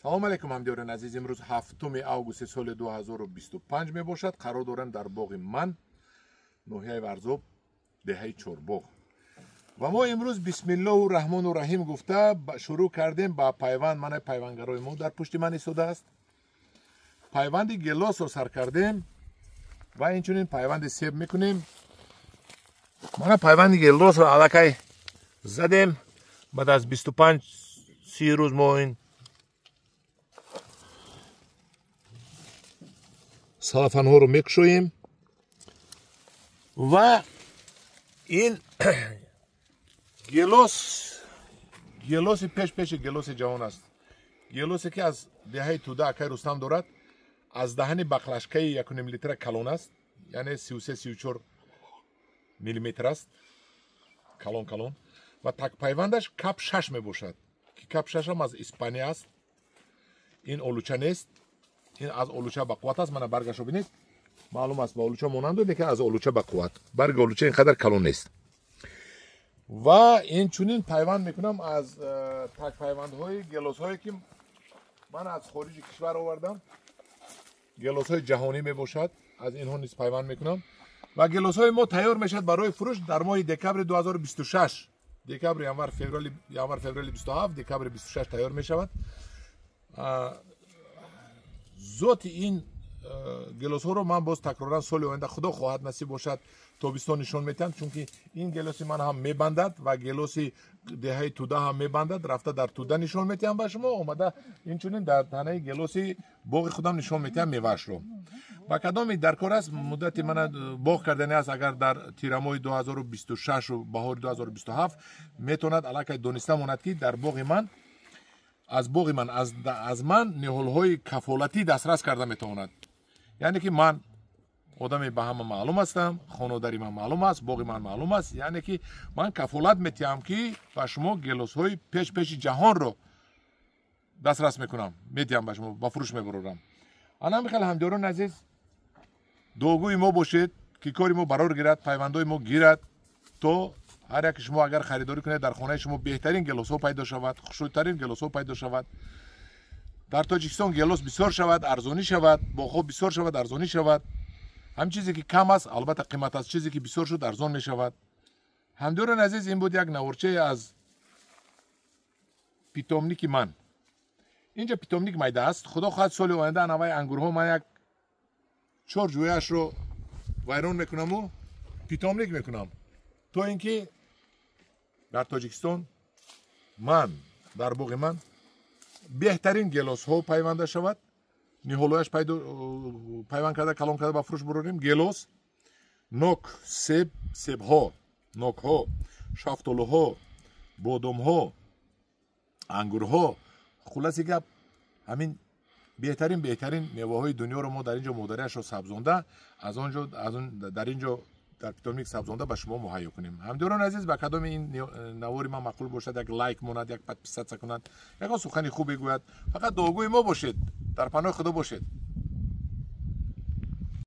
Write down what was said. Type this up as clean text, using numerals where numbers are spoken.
Салом алейкум, ҳамдиёрони азиз. Имрӯз 7 августи соли 2025 мебошад. Қарор дорем дар боғи ман, ноҳияи Варзоб, деҳаи Чорбоғ. Ва мо имрӯз бисмиллоҳу раҳмону раҳим гуфта шурӯъ кардем ба пайванд. Мана пайвандарои мо дар пушти ман истодааст. Пайванди гелосро сар кардем ва инчунин пайванди себ мекунем. Мана пайванди гелосро аллакай задем. Баъд аз 25-30 рӯз мо ин салафанҳоро мекушоем ва ин гелос, гелоси пеш-пеши гелоси ҷавон аст. Гелосе ки аз деҳаи Туда акай Рустам дорад, аз даҳани бақлашкаи 1,5 литра калон аст, яъне 33-34 миллиметр аст, калон калон. Ва такпайвандаш кап 6 мебошад, ки кап 6 ҳам аз Испания аст. Ин олуча нест, ин аз олуча бақувват аст. Мана баргашро бинед, маълум аст, ба олуча монанду, лекин аз олуча бақувват. Барги олуча ин қадар калон нест. Ва инчунин пайванд мекунам аз такпайвандҳои гелосҳое ки ман аз хориҷи кишвар овардам. Гелосҳои ҷаҳонӣ мебошад, аз инҳо низ пайванд мекунам. Ва гелосҳои мо тайёр мешавад барои фурӯш дар моҳи декабри 2026. Декабр, январ, феврали, январ, феврали 27, декабри 26 тайёр мешавад. Зоти ин гелосҳоро ман боз такроран соли оянда, худо хоҳад, насиб бошад, тобистон нишон метиҳам, чунки ин гелоси ман ҳам мебандад ва гелоси деҳаи Туда ҳам мебандад. Рафта дар Туда нишон метиҳам ба шумо, омада инчунин дар танаи гелоси боғи худам нишон метиҳам меваашро. Ба кадоме дар кор аст, муддати мана боғ кардани аст, агар дар тирамоҳи 2026 баҳори 2027 метавонад аллакай дониста монад, ки дар боғи ман, аз боғи ман, аз ман ниҳолҳои кафолатӣ дастрас карда метавонад. Яъне ки ман одаме ба ҳама маълум ҳастам, хонодари ман маълум аст, боғи ман маълум аст. Яъне ки ман кафолат метиҳам, ки ба шумо гелосҳои пеш-пеши ҷаҳонро дастрас мекунам, метиҳам ба шумо, ба фурӯш мебарорам. Ана ҳамин хел, ҳамдиёрони азиз, дуогӯи мо бошед, ки кори мо барор гирад, пайвандҳои мо гирад, то ҳар яке шумо агар харидорӣ кунед, дар хонаи шумо беҳтарин гелосҳо пайдо шавад, хушрӯйтарин гелосҳо пайдо шавад. Дар Тоҷикистон гелос бисёр шавад, арзонӣ шавад, боғҳо бисёр шавад, арзонӣ шавад. Ҳам чизе ки кам аст, албатта қимат аст, чизе ки бисёр шуд, арзон мешавад. Ҳамдиёрони азиз, ин буд як наворчае аз питомники ман. Инҷа питомник майда аст. Худо хоҳад, соли оянда анаваи ангурҳо ман як 4 ҷӯяшро вайрон мекунаму питомник мекунам, то ин ки дар Тоҷикистон ман, дар боғи ман беҳтарин гелосҳо пайванда шавад, ниҳолҳояш пайванд карда, калон карда ба фурӯш бурорем. Гелос, нок, себ, себҳо, нокҳо, шафтолуҳо, бодомҳо, ангурҳо, хулоси гап, ҳамин беҳтарин беҳтарин меваҳои дунёро мо дар ин ҷо модариашро сабзонда, аз он ҷо, аз он дар ин ҷо дар питомник сабзонда ба шумо муҳайё кунем. Ҳамдиёрони азиз, ба кадоми ин навори ман маъқул бошад, як лайк монад, як подписаться кунад, ягон сухани хубе гӯяд. Фақат дуогӯи мо бошед, дар паноҳи худо бошед.